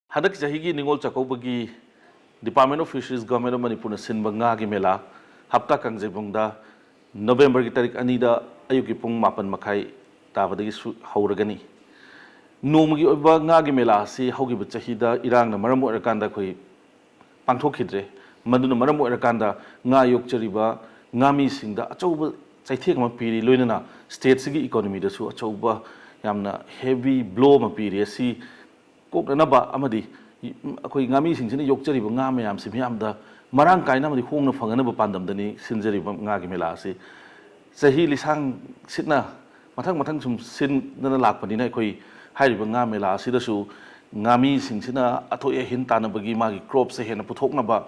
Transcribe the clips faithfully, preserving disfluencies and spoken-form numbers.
ꯍꯟꯗꯛꯀꯤ ꯆꯍꯤꯒꯤ ꯅꯤꯉꯣꯜ ꯆꯥꯛꯀꯧꯕꯒꯤ Department of Fisheries, Government of ꯃꯅꯤꯄꯨꯔꯅ ꯁꯤꯟꯕ ꯉꯥꯒꯤ ꯃꯦꯂꯥ ꯍꯞꯇꯥ ꯀꯥꯡꯖꯩꯕꯨꯡꯗ ꯅꯕꯦꯝꯕꯔꯒꯤ ꯇꯥꯔꯤꯛ ꯑꯅꯤꯗ ꯑꯌꯨꯛꯀꯤ ꯄꯨꯡ ꯃꯥꯄꯟ ꯃꯈꯥꯏ ꯇꯥꯕꯗꯒꯤ ꯁꯨ-, ꯍꯧꯔꯒꯅꯤ꯫ ꯅꯣꯡꯃꯒꯤ ꯑꯣꯏꯕ ꯉꯥꯒꯤ ꯃꯦꯂꯥ ꯑꯁꯤ ꯍꯧꯈꯤꯕ ꯆꯍꯤꯗ ꯏꯔꯥꯡꯅ ꯃꯔꯝ ꯑꯣꯏꯔꯀꯥꯟꯗ ꯑꯩꯈꯣꯏ ꯄꯥꯡꯊꯣꯛꯈꯤꯗ꯭ꯔꯦ꯫ ꯃꯗꯨꯅ ꯃꯔꯝ ꯑꯣꯏꯔꯀꯥꯟꯗ ꯉꯥ ꯌꯣꯛꯆꯔꯤꯕ ꯉꯥꯃꯤꯁꯤꯡꯗ ꯑꯆꯧꯕ ꯆꯩꯊꯦꯡ ꯑꯃ ꯄꯤꯔꯤ, ꯂꯣꯏꯅꯅ ꯁ꯭ꯇꯦꯠꯁꯤꯒꯤ ꯏꯀꯣꯅꯣꯃꯤꯗꯁꯨ ꯑꯆꯧꯕ ꯌꯥꯝꯅ heavy blow ꯑꯃ ꯄꯤꯔꯤ꯫ ꯑꯁꯤ ꯀꯣꯛꯅꯅꯕ ꯑꯃꯗꯤ ꯑꯩꯈꯣꯏ ꯉꯥꯃꯤꯁꯤꯡꯁꯤꯅ ꯌꯣꯛꯆꯔꯤꯕ ꯉꯥ ꯃꯌꯥꯝꯁꯤ ꯃꯤꯌꯥꯝꯗ ꯃꯔꯥꯡ ꯀꯥꯏꯅ ꯑꯃꯗꯤ ꯍꯣꯡꯅ ꯐꯪꯅꯅꯕ ꯄꯥꯟꯗꯝꯗꯅꯤ ꯁꯤꯟꯖꯔꯤꯕ ꯉꯥꯒꯤ ꯃꯦꯂꯥ ꯑꯁꯤ꯫ ꯆꯍꯤ ꯂꯤꯁꯥꯡ ꯁꯤꯠꯅ ꯃꯊꯪ ꯃꯊꯪ ꯁꯨꯝ ꯁꯤꯟꯗꯅ ꯂꯥꯛꯄꯅꯤꯅ ꯑꯩꯈꯣꯏ ꯍꯥꯏꯔꯤꯕ ꯉꯥ ꯃꯦꯂꯥ ꯑꯁꯤꯗꯁꯨ ꯉꯥꯃꯤꯁꯤꯡꯁꯤꯅ ꯑꯊꯣꯏ ꯑꯍꯦꯟ ꯇꯥꯟꯅꯕꯒꯤ, ꯃꯥꯒꯤ cropꯁꯦ ꯍꯦꯟꯅ ꯄꯨꯊꯣꯛꯅꯕ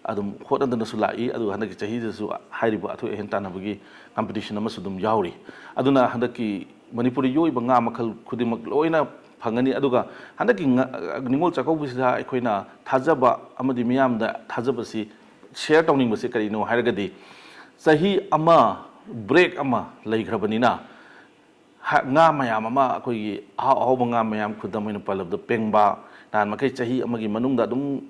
ꯑꯗꯨꯝ ꯍꯣꯠꯅꯗꯨꯅꯁꯨ ꯂꯥꯛꯏ꯫ ꯑꯗꯨꯒ ꯍꯟꯗꯛꯀꯤ ꯆꯍꯤꯗꯁꯨ ꯍꯥꯏꯔꯤꯕ ꯑꯊꯣꯏ ꯑꯍꯦꯟ ꯇꯥꯟꯅꯕꯒꯤ competition ꯑꯃꯁꯨ ꯑꯗꯨꯝ ꯌꯥꯎꯔꯤ꯫ ꯑꯗꯨꯅ ꯍꯟꯗꯛꯀꯤ ꯃꯅꯤꯄꯨꯔꯗ ꯌꯣꯛꯏꯕ ꯉꯥ ꯃꯈꯜ ꯈꯨꯗꯤꯡꯃꯛ ꯂꯣꯏꯅ ꯐꯪꯒꯅꯤ꯫ ꯑꯗꯨꯒ ꯍꯟꯗꯛꯀꯤ ꯉ-, ꯅꯤꯉꯣꯜ ꯆꯥꯛꯀꯧꯕꯁꯤꯗ ꯑꯩꯈꯣꯏꯅ ꯊꯥꯖꯕ ꯑꯃꯗꯤ ꯃꯤꯌꯥꯝꯗ ꯊꯥꯖꯕꯁꯤ share ꯇꯧꯅꯤꯡꯕꯁꯤ ꯀꯔꯤꯅꯣ ꯍꯥꯏꯔꯒꯗꯤ, ꯆꯍꯤ ꯑꯃ break ꯑꯃ ꯂꯩꯈ꯭ꯔꯕꯅꯤꯅ, ꯍ-, ꯉꯥ ꯃꯌꯥꯝ ꯑꯃ, ꯑꯩꯈꯣꯏꯒꯤ ꯑꯍꯥꯎ ꯑꯍꯥꯎꯕ ꯉꯥ ꯃꯌꯥꯝ, ꯈꯨꯗꯝ ꯑꯣꯏꯅ ꯄꯜꯂꯕꯗ ꯄꯦꯡꯕꯥ, ꯅꯍꯥꯟ ꯃꯈꯩ ꯆꯍꯤ ꯑꯃꯒꯤ ꯃꯅꯨꯡꯗ ꯑꯗꯨꯝ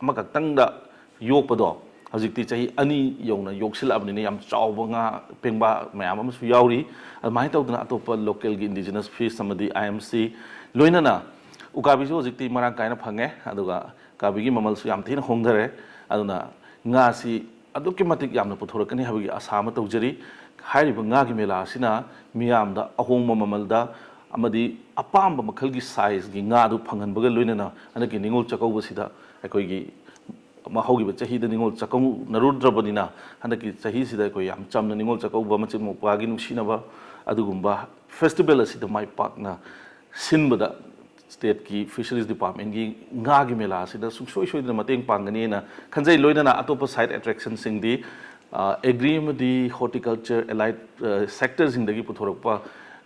ꯑꯃꯈꯛꯇꯪꯗ ꯌꯣꯛꯄꯗꯣ, ꯍꯧꯖꯤꯛꯇꯤ ꯆꯍꯤ ꯑꯅꯤ ꯌꯧꯅ ꯌꯣꯛꯁꯤꯜꯂꯛꯑꯕꯅꯤꯅ ꯌꯥꯝ ꯆꯥꯎꯕ ꯉꯥ ꯄꯦꯡꯕꯥ ꯃꯌꯥꯝ ꯑꯃꯁꯨ ꯌꯥꯎꯔꯤ꯫ ꯑꯗꯨꯃꯥꯏꯅ ꯇꯧꯗꯅ ꯑꯇꯣꯞꯄ local indigenous fish ꯑꯃꯗꯤ I M C, ꯂꯣꯏꯅꯅ ꯎꯀꯥꯕꯤꯁꯨ ꯍꯧꯖꯤꯛꯇꯤ ꯃꯔꯥꯡ ꯀꯥꯏꯅ ꯐꯪꯉꯦ, ꯑꯗꯨꯒ ꯎꯀꯥꯕꯤꯒꯤ ꯃꯃꯜꯁꯨ ꯌꯥꯝ ꯊꯤꯅ ꯍꯣꯡꯊꯔꯦ꯫ ꯑꯗꯨꯅ ꯉꯥꯁꯤ ꯑꯗꯨꯛꯀꯤ ꯃꯇꯤꯛ ꯌꯥꯝꯅ ꯄꯨꯊꯣꯔꯛꯀꯅꯤ ꯍꯥꯏꯕꯒꯤ ꯑꯁꯥ ꯑꯃ ꯇꯧꯖꯔꯤ꯫ ꯍꯥꯏꯔꯤꯕ ꯉꯥꯒꯤ ꯃꯦꯂꯥ ꯑꯁꯤꯅ ꯃꯤꯌꯥꯝꯗ ꯑꯍꯣꯡꯕ ꯃꯃꯜꯗ ꯑꯃꯗꯤ ꯑꯄꯥꯝꯕ ꯃꯈꯜꯒꯤ sizeꯀꯤ ꯉꯥꯗꯨ ꯐꯪꯍꯟꯕꯒ ꯂꯣꯏꯅꯅ ꯍꯟꯗꯛꯀꯤ ꯅꯤꯉꯣꯜ ꯆꯥꯛꯀꯧꯕꯁꯤꯗ ꯑꯩꯈꯣꯏꯒꯤ ꯃ-, ꯍꯧꯈꯤꯕ ꯆꯍꯤꯗ ꯅꯤꯉꯣꯜ ꯆꯥꯛꯀꯧꯅꯔꯨꯗ꯭ꯔꯕꯅꯤꯅ, ꯍꯟꯗꯛꯀꯤ ꯆꯍꯤꯁꯤꯗ ꯑꯩꯈꯣꯏ ꯌꯥꯝ ꯆꯝꯅ ꯅꯤꯉꯣꯜ ꯆꯥꯛꯀꯧꯕ, ꯃꯆꯤꯟ ꯃꯧꯄ꯭ꯋꯥꯒꯤ ꯅꯨꯡꯁꯤꯅꯕ ꯑꯗꯨꯒꯨꯝꯕ festival ꯑꯁꯤꯗ ꯃꯥꯏ ꯄꯥꯛꯅ ꯁꯤꯟꯕꯗ stateꯀꯤ Fisheries Departmentꯀꯤ ꯉꯥꯒꯤ ꯃꯦꯂꯥ ꯑꯁꯤꯗ ꯁꯨꯡꯁꯣꯏ ꯁꯣꯏꯗꯅ ꯃꯇꯦꯡ ꯄꯥꯡꯒꯅꯤꯅ ꯈꯟꯖꯩ꯫ ꯂꯣꯏꯅꯅ ꯑꯇꯣꯞꯄ side attractionꯁꯤꯡꯗꯤ, ꯑ, agri ꯑꯃꯗꯤ horticulture allied, ꯑ, sectorꯁꯤꯡꯗꯒꯤ ꯄꯨꯊꯣꯔꯛꯄ,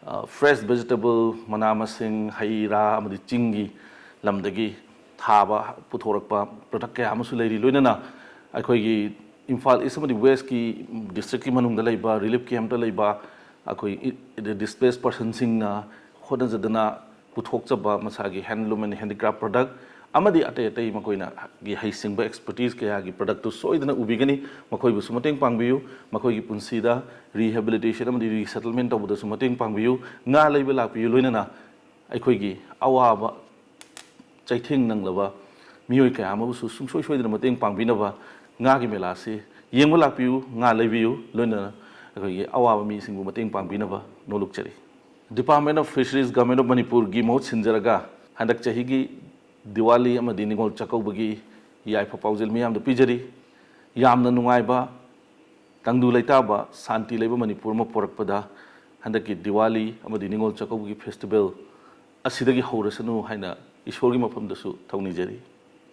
ꯑ, fresh vegetable, ꯃꯅꯥ ꯃꯁꯤꯡ, ꯍꯩ ꯔꯥ ꯑꯃꯗꯤ ꯆꯤꯡꯒꯤ ꯂꯝꯗꯒꯤ ꯊꯥꯕ, ꯄꯨꯊꯣꯔꯛꯄ product ꯀꯌꯥ ꯑꯃꯁꯨ ꯂꯩꯔꯤ꯫ ꯂꯣꯏꯅꯅ ꯑꯩꯈꯣꯏꯒꯤ ꯏꯝꯐꯥꯜ East ꯑꯃꯗꯤ Westꯀꯤ districtꯀꯤ ꯃꯅꯨꯡꯗ ꯂꯩꯕ relief campꯇ ꯂꯩꯕ ꯑꯩꯈꯣꯏ ꯏ-, displaced personꯁꯤꯡꯅ ꯍꯣꯠꯅꯖꯗꯅ ꯄꯨꯊꯣꯛꯆꯕ ꯃꯁꯥꯒꯤ handloom and handicraft product ꯑꯃꯗꯤ ꯑꯇꯩ ꯑꯇꯩ ꯃꯈꯣꯏꯅ ꯒꯤ ꯍꯩꯁꯤꯡꯕ expertise ꯀꯌꯥꯒꯤ product ꯇꯨ ꯁꯣꯏꯗꯅ ꯎꯕꯤꯒꯅꯤ꯫ ꯃꯈꯣꯏꯕꯨꯁꯨ ꯃꯇꯦꯡ ꯄꯥꯡꯕꯤꯌꯨ꯫ ꯃꯈꯣꯏꯒꯤ ꯄꯨꯟꯁꯤꯗ rehabilitation ꯑꯃꯗꯤ resettlement ꯇꯧꯕꯗꯁꯨ ꯃꯇꯦꯡ ꯄꯥꯡꯕꯤꯌꯨ꯫ ꯉꯥ ꯂꯩꯕ ꯂꯥꯛꯄꯤꯌꯨ, ꯂꯣꯏꯅꯅ ꯑꯩꯈꯣꯏꯒꯤ ꯑꯋꯥꯕ ꯆꯩꯊꯦꯡ ꯅꯪꯂꯕ ꯃꯤꯑꯣꯏ ꯀꯌꯥ ꯑꯃꯕꯨꯁꯨ ꯁꯨꯡꯁꯣꯏ ꯁꯣꯏꯗꯅ ꯃꯇꯦꯡ ꯄꯥꯡꯕꯤꯅꯕ ꯉꯥꯒꯤ ꯃꯦꯂꯥꯁꯤ ꯌꯦꯡꯕ ꯂꯥꯛꯄꯤꯌꯨ, ꯉꯥ ꯂꯩꯕꯤꯌꯨ, ꯂꯣꯏꯅꯅ ꯑꯩꯈꯣꯏꯒꯤ ꯑꯋꯥꯕ ꯃꯤꯁꯤꯡꯕꯨ ꯃꯇꯦꯡ ꯄꯥꯡꯕꯤꯅꯕ ꯅꯣꯂꯨꯛꯆꯔꯤ꯫ Department of Fisheries, Government of ꯃꯅꯤꯄꯨꯔꯒꯤ ꯃꯍꯨꯠ ꯁꯤꯟꯖꯔꯒ ꯍꯟꯗꯛ ꯆꯍꯤꯒꯤ ꯗꯤꯋꯥꯂꯤ ꯑꯃꯗꯤ ꯅꯤꯉꯣꯜ ꯆꯥꯛꯀꯧꯕꯒꯤ ꯌꯥꯏꯐ ꯄꯥꯎꯖꯦꯜ ꯃꯤꯌꯥꯝꯗ ꯄꯤꯖꯔꯤ꯫ ꯌꯥꯝꯅ ꯅꯨꯡꯉꯥꯏꯕ, ꯇꯪꯗꯨ ꯂꯩꯇꯥꯕ, ꯁꯥꯟꯇꯤ ꯂꯩꯕ ꯃꯅꯤꯄꯨꯔ ꯑꯃ ꯄꯣꯔꯛꯄꯗ ꯍꯟꯗꯛꯀꯤ ꯗꯤꯋꯥꯂꯤ ꯑꯃꯗꯤ ꯅꯤꯉꯣꯜ ꯆꯥꯛꯀꯧꯕꯒꯤ festival ꯑꯁꯤꯗꯒꯤ ꯍꯧꯔꯁꯅꯨ ꯍꯥꯏꯅ ꯏꯁꯣꯔꯒꯤ ꯃꯐꯝꯗꯁꯨ ꯊꯧꯅꯤꯖꯔꯤ꯫